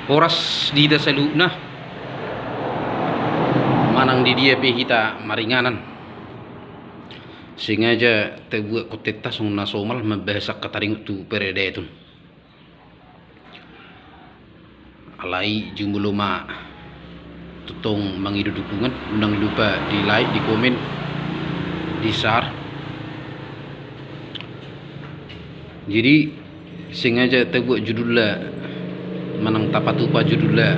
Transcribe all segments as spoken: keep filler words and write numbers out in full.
Horas di hita saluhutna, manang di dia pe hita maringanan. Sengaja tabuat kontenta songon na somal mambahas angka taringot tu paradaton. Alai jumolo ma tongtong mangido dukungan, unang lupa di like, di komen, di share. Jadi sengaja tabuat judulna manang tapatupa judulna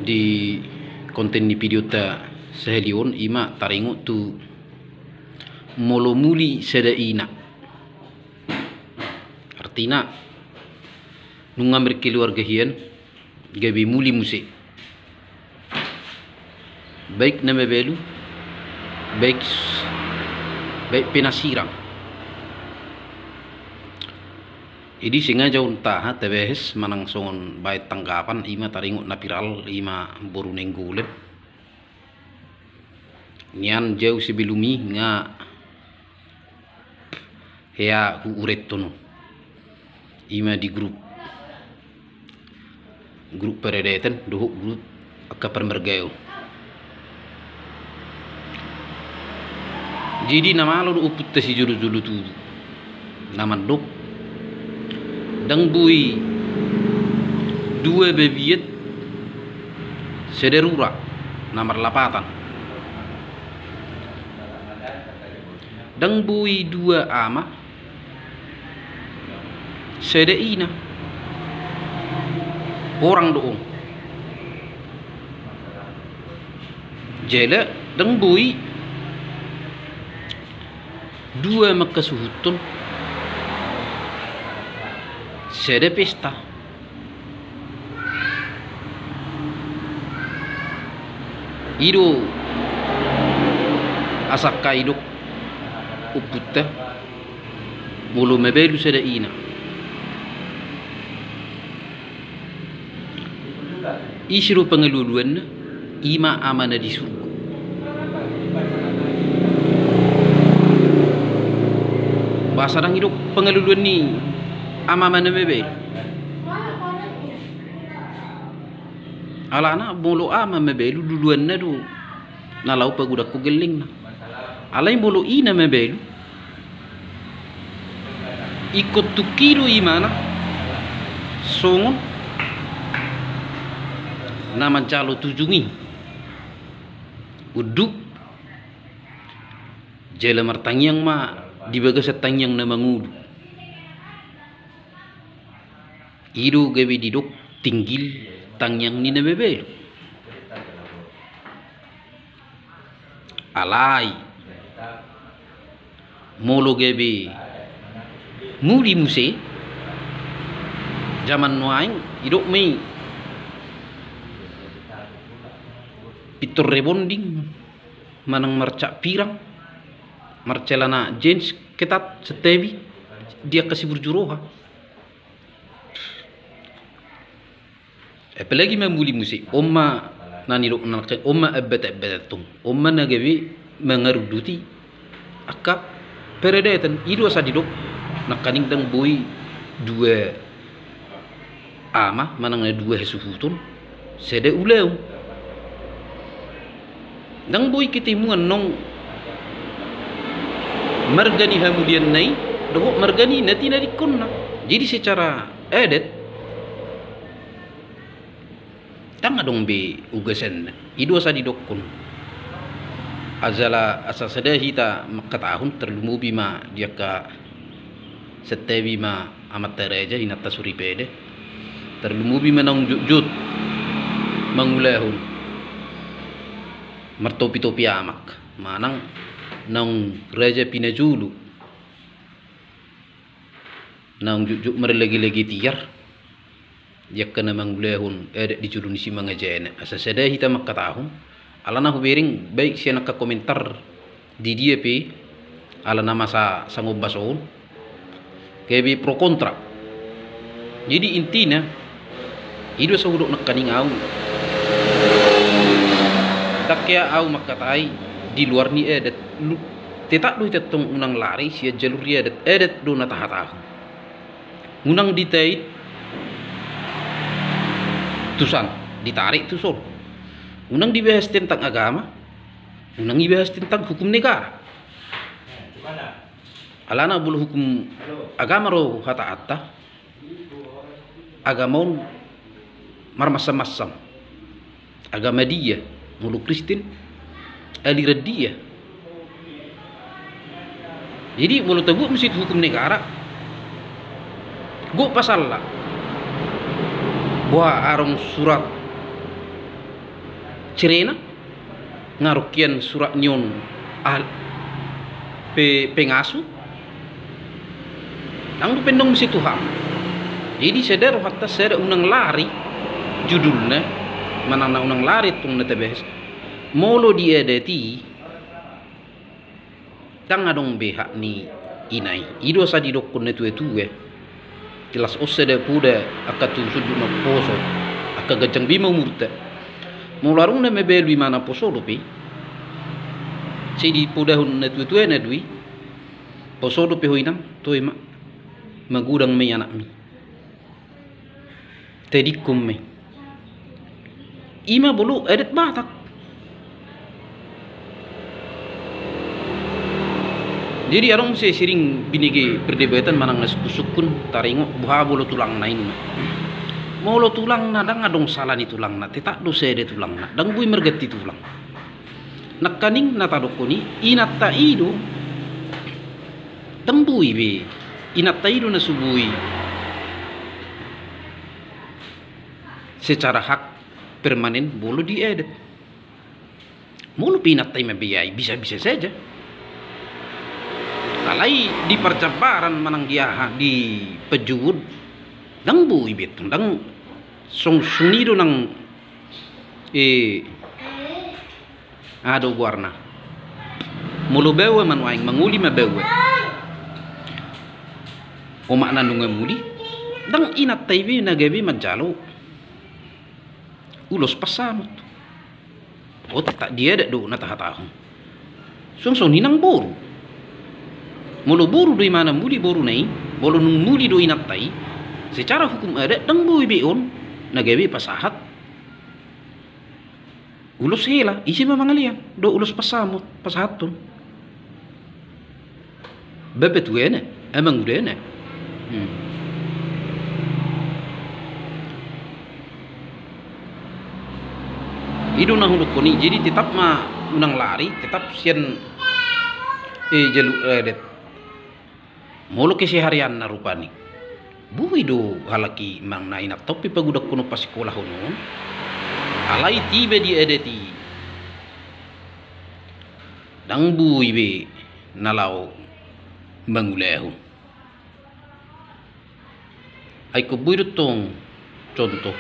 di konten ni videonta sahali on, ima taringot tu molo muli sada ina. Artina, nunga markeluarga hian, gabe muli muse. Baik na mabalu, baik, baik pe na sirang. Jadi sengaja on taha tabahas manang songon baen tanggapan, ima taringot na viral, ima boru Nainggolan. Nian jauh sebelum i nga hea huurethon, ima di grup, grup paradaton dohot grup angka parmargaon. Jadi na malo do ompunta sijolo-jolo tubu na mandok, ndang boi dua babiat sada rura na marlapatan. Ndang boi dua ama sada ina. Horang do on. Jala ndang boi dua mangkasuhuthon sada pesta. I do asa angka didok ompunta, molo mabalu sada ina, ise do pangalualuanna? Ima amana di surgo. Boasa ndang didok pangalualuan ni ama-ama na mabalu? Alana molo ama mabalu, luluanna do na laho pagodanghon gellengna. Alai molo ina mabalu, ingkon tungki do imana songon na manjalo tujung i. Unduk jala martangiang ma di bagasan tangiang na mangolu. I do gabe didok tinggil tangiang ni na mabalu. Alai molo gabe muli muse, jaman nuaeng didok ma i pintor rebonding manang marcak pirang, marcelana jeans ketat, santabi, di angka siburju roha. Apalagi ma muli muse, on ma na nidok nangkin, on ma ambatambatatna, on ma na gabe mangarunduti angka paradaton. I do asa didok nangkaning ndang boi dua ama manang na dua hasuhuton sada ulaon. Ndang boi ketemu annon marga ni hamulianna i dohot marga ni na tinadingkonna. Jadi secara adat ndang adong be ugasanna. I do asa didokkon. Asa, asa sada hita mangkatahon, tarlumobi ma di angka santabi ma amanta raja, inanta soripada. Tarlumobi ma naung jotjot mangulahon, martopitopi amak, manang naung raja pinajolo, naung jotjot marlagilagi tiar di angka na mangulahon adat di jolo ni simangajana. Asa sada hita mangkatahon, alana hubereng baik sian angka komentar di dia pe, ala na masa sangombas on, gabe pro kontra. Jadi intina, i do asa hudok nangkaning au, ndang hea au mangkatai di luar ni adat. Tetap do hita tong unang lari sian jalur ni adat. Adat do na tahatahon. Unang ditait Tusan, ditarik tu son. Unang dibahas tentang agama, unang dibahas tentang hukum negara. Alana molo hukum agama do hataanta, agama on marmacam-macam. Agama dia, molo Kristen, aliran dia. Jadi molo tabuat muse tu hukum negara, gok pasalna. Boha, adong surat cerena, nga adong hian surat ni on, ah, pe, pengasuh. Ndang dope adong muse tu ham. Jadi sada rohanta, sada unang lari judulna, manang na unang lari tong na tabahas. Molo di adat i, ndang adong be hak ni ina i. I do asa didokkon na tua-tua. Jelas on sada poda angka tu sundut na poso, angka ganjang be ma umurta. Molo adong na mabalu, imana poso dope. Sai dipodahon na tua-tua na do i. Poso dope ho inang, toe ma. Magodang ma i anakmi. Tadingkon ma i. I ma molo adat Batak. Jadi adong muse sering binege perdebatan manang na sungkun-sungkun, taringot boha molo tulangna, inna. Molo tulangna ndang adong sala ni tulangna, tetap do sada tulangna, ndang boi marganti tulang. Nangkaning na tadokkon i, inanta i do. Ndang boi be, inanta i do na so boi secara hak permanen molo di adat. Molo pe inanta i mambiayai, bisa-bisa saja. Alai di parjambaran manang di aha, di panjouon, ndang boi be, ndang song, songon i do nang, eh, aha do goarna. Molo baoa ma nuaeng, mangoli ma baoa. Omakna nunga muli, ndang inanta i be na gabe manjalo ulos pansamot. O, tetap di adat do na tahatahon. Songon i nang boru. Molo boru do imana muli boruna i, molo nunga muli do inanta i, secara hukum adat ndang boi be on na gabe pasahat ulos hela, ise ma mangalean, dohot ulos pansamot, pasahathon. Bapatuana, amangudana. Hmm. I do na hudokkon i, jadi tetap ma unang lari, tetap sian, eh, jalur adat. Molo keseharianna rupani, boi do halak i manang na inanta on pe pagodangkon on, pasikolahon on. Alai tiba di adat i, ndang boi be na laho mangulahon. Ai ingkon boi do tong contoh.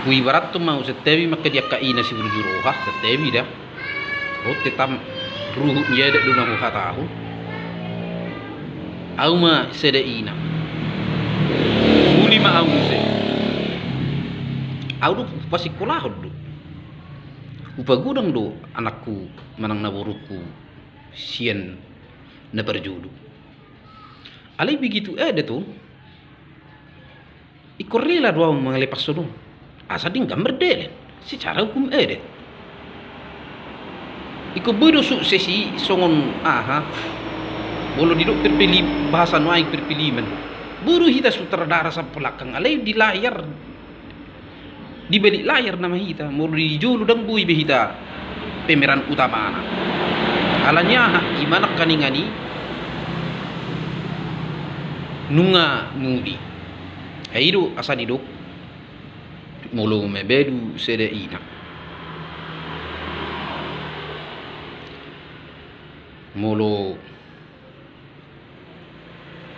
Huibarathon ma au, santabi ma angka di angka ina siburju roha, santabi da. Ro tetap ruhut ni adat do na huhatahon. Au ma sada ina. Muli ma au muse. Au do hupasikolahon do. Hupagodang do anakku manang na borungku sian na parjolo. Alai begitu adat on, ingkon rela do au mangalehon on, asa denggan mardalan secara hukum adat. Ingkon boi do sukses i songon aha, molo didok perfilm, bahasa nuaeng perfilman. Boi do hita sutradara sampulangkang, alai di layar, di balik layar nama hita, molo di jolo ndang boi be hita pemeran utamana. Alani aha? I ma nangkaningan i nunga muli. Ai i do asa didok molo mabalu sada ina, molo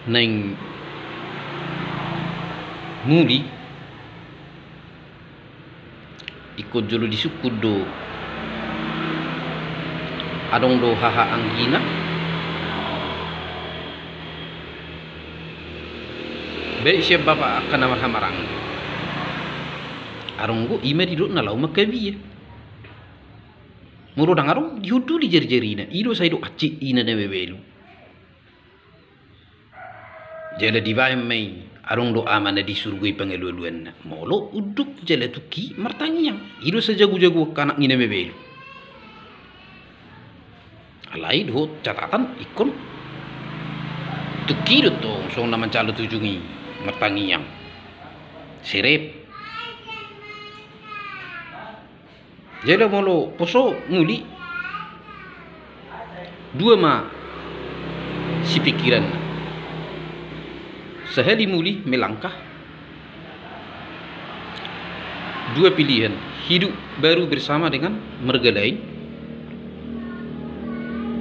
naeng muli, ingkon jolo disungkun do, adong do haha anggina, baen sian bapa angka na marhahamaranggi. Adong do i ma didok na laho mangkabia. Molo ndang adong, dihunduli jarijarina, i do sai didok hansit ina na mabalu. Jala dibaen ma i, Adong do ama na di surgo i pangalualuanna. Molo unduk jala tungki martangiang. I do sajagojago angka anak ni na mabalu. Alai dohot catatan ingkon tungki do tong songon na manjalo tujung i martangiang. Serep. Jala molo poso muli, dua ma sipingkiranna. Sahali muli melangkah, dua pilihan, hidup baru bersama dengan marga lain,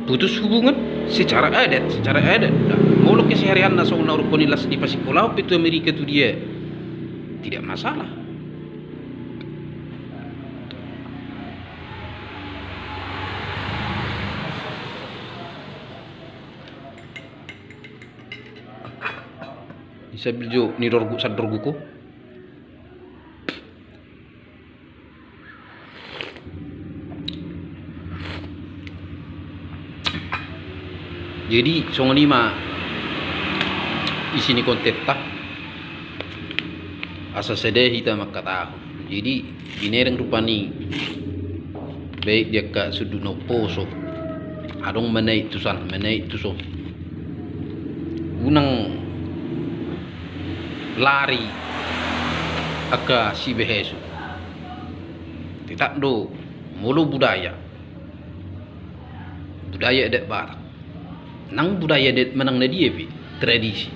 putus hubungan secara adat, secara adat. Nah, molo keseharianna songon na urkoni las di pasikola pe tu Amerika tu dia, tidak masalah. Sambil jo nidorguk sandorguk ho. Jadi songon i ma isi ni kontenta. Asa sada hita mangkatahon. Jadi binereng rupani baik di angka sundut na umposo. Adong manaik tusan, manaik tuson. Unang lari angka sibahesu. Tetap do molo budaya, budaya adat Batak, nang budaya adat manang na dia pe tradisi,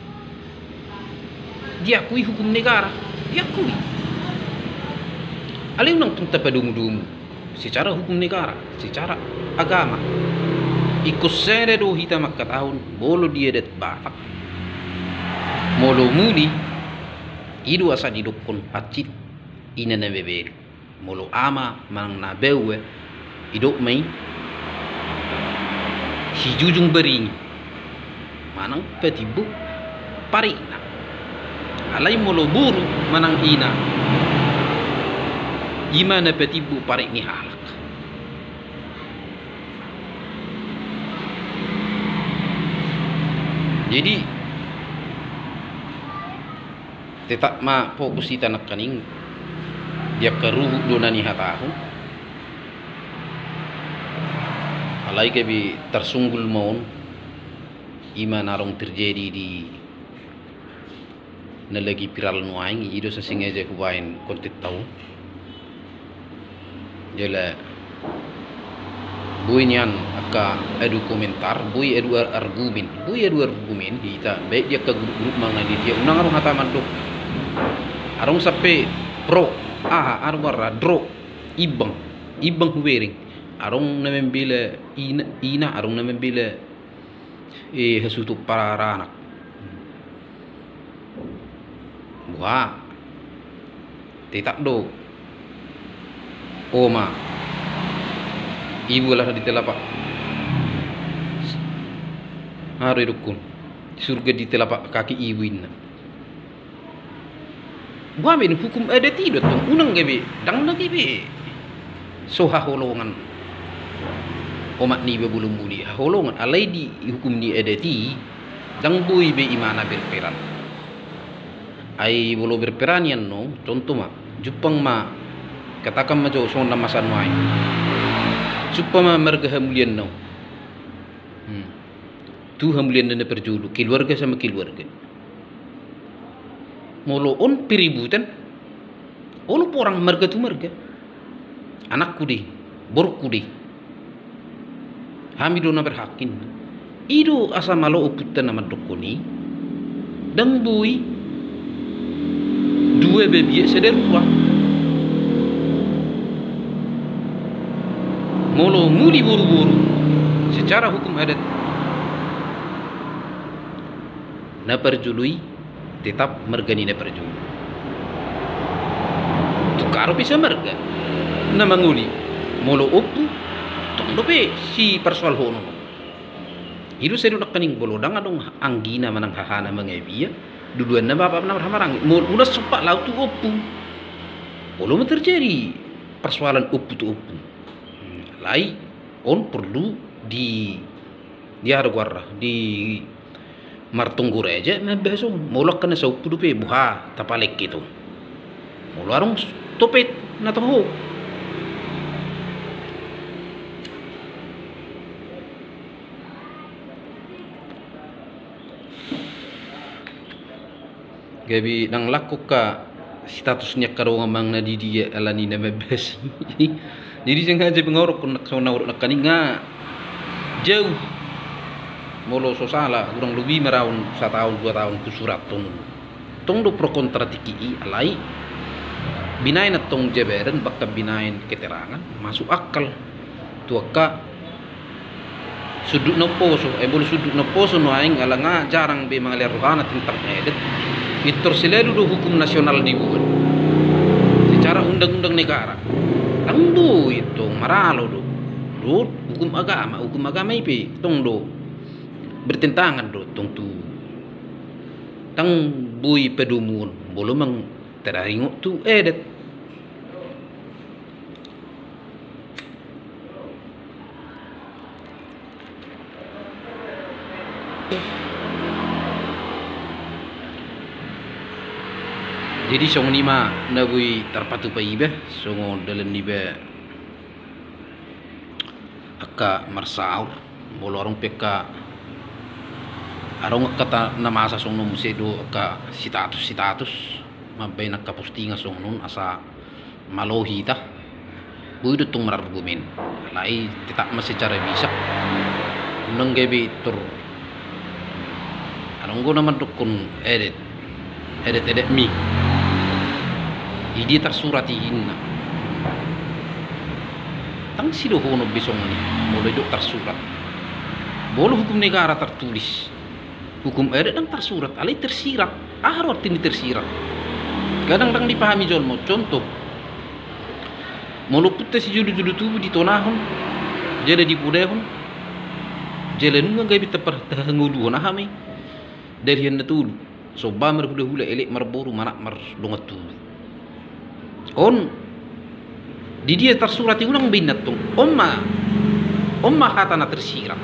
diakui hukum negara, diakui. Alai unang tung tapadomudomu secara hukum negara, secara agama. Ingkon sada do hita mangkatahon molo di adat Batak, molo muli, i do asa didokkon hansit ina na mabalu. Molo ama manang na baoa, didok ma i sijujung baringin manang patimbuk parikna. Alai molo boru manang ina, i ma na patimbuk parik ni halak. Jadi tetap ma fokus hita nangkaning di angka ruhut do na nihatahon. Alai gabe tarsunggul ma on, i ma na adong terjadi di na lagi viral nuaeng, i do sa sengaja hubaen kontenta on. Jala boi nian angka adu komentar, boi adu ar-, argumen, boi adu argumen hita, baik di angka grup-grup manang di dia, unang adong hata mandok. Adong sampe pro, aha, adong arra, dro, imbang, imbang hubereng. Adong na membela ina, ina, adong na membela eh, hasuhuton paranak. Boha, tetap do. Oma, ibu lah di telapak. Aha do didokkon, surga di telapak kaki ibu inna. Boha be, hukum adat i do tong, unang gabe, ndang na gabe so haholongan omak niba bolon muli, haholongan, alai di hukum ni adat i ndang boi be imana berperan. Ai molo berperan i annon, contoh ma, jumpang ma, katakan ma jo songon na masa nuaeng, jumpang ma marga hamulianna on. Hmm. Tu hamulianna na parjolo, keluarga sama keluarga. Molo on peributan, olo porang marga tu marga. Anakku do i, borungku do i. Hami do na berhak inna. I do asa malo ompunta na mandokkon i. Ndang boi dua babiat sada rura. Molo muli boruboru secara hukum adat, na parjolo i tetap marga ni na parjolo. Tung karope samarga na mangoli, molo ompu tong dope siparsoalhonon. I do sai do nangkaning molo ndang adong anggina manang hahana mangabia, duduanna bapa na marhahamaranggi. Molo ulas sompat laho tu ompu, olo ma terjadi parsoalan ompu tu ompu. Hmm, alai on porlu di, di aha do goarna, di Martonggo raja ma bahasa on. Molo angka na saompu dope, boha tapalengke tong? Molo adong topet na toho. Gabe ndang laho angka status ni angka dongan manang na di dia alani na mambahas i. Jadi sengaja pe nga hudok nangkaning, nga jauh. Molo so sala, hurang lobi maraon sataon dua taon husurathon. Tong do pro kontra tingki i, alai binaen antong jabadan, bahkan binaen keterangan, masuk akal tu angka sundut na umposo. Eh, molo sundut na umposo nuaeng, ala nga jarang be mangalean rohana tentang adat, pintor selalu do hukum nasional dibuat secara undang-undang negara. Ndang boi tong, maralo do. Dohot hukum agama, hukum agama i pe tong do bertentangan do tong tu. Ndang boi padomuon molo mang tararingot tu adat. Jadi songon i ma na boi tarpatupa iba, songon dalan niba angka marsaor. Molo adong pe angka, adong angka ta-, na masa songon on, muse do angka sitatus-sitatus mambaen angka postingan songon on asa malo hita. Boi do tong marargumen, alai tetap ma secara bijak. Unang gabe tor adong do na mandokkon adat, adat-adatmi. Di dia tarsurat i inna? Ndang sidohonon be songon i molo didok tarsurat. Molo hukum negara tartulis, hukum adat ndang tarsurat, alai tersirat. Aha do arti ni tersirat? Kadang ndang dipahami jolma. Contoh, molo ompunta sijolo-jolo tubu ditonahon, jala dipodahon, jala nunga gabe taparhangoluhon, aha ma i? Dalihan na tolu: somba marhulahula, elek marboru, manat mardongan tubu. On di dia tarsurat i? Unang be inna tong. On ma, on ma hata na tersirat.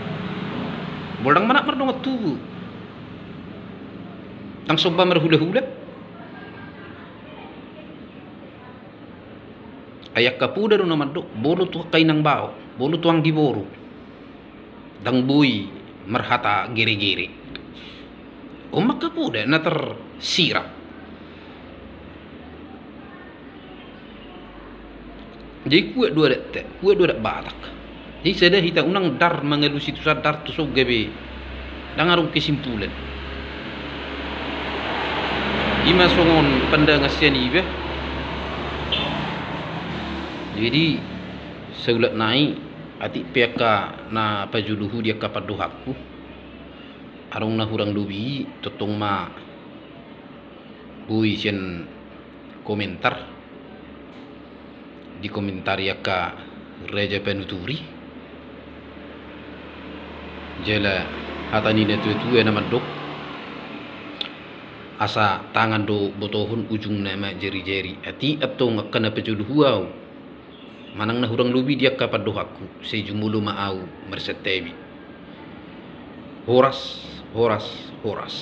Molo ndang manat mardongan tubu, ndang somba marhulahula. Ai angka poda do na mandok, molo tu angka inang bao, molo tu anggi boru, ndang boi marhata gere-gere. On ma angka poda na tersirat. Jadi kuat do adat, kuat do adat Batak. Jadi sada hita, unang dar mangalusi tu sandar tu son gabe ndang adong kesimpulan. I ma songon pandangan sian iba. Jadi saulak nai, atik pe angka na pajuluhu di angka pandohanku, adong na hurang lobi i, tongtong ma boi sian komentar, dikomentari angka raja panuturi. Jala hata ni na tua-tua na mandok, asa tangan do botohon, ujungna ma jari-jari. Atik antong angka na pajuluhu au manang na hurang lobi di angka pandohanku, sai jumolo ma au marsantabi. Horas, horas, horas.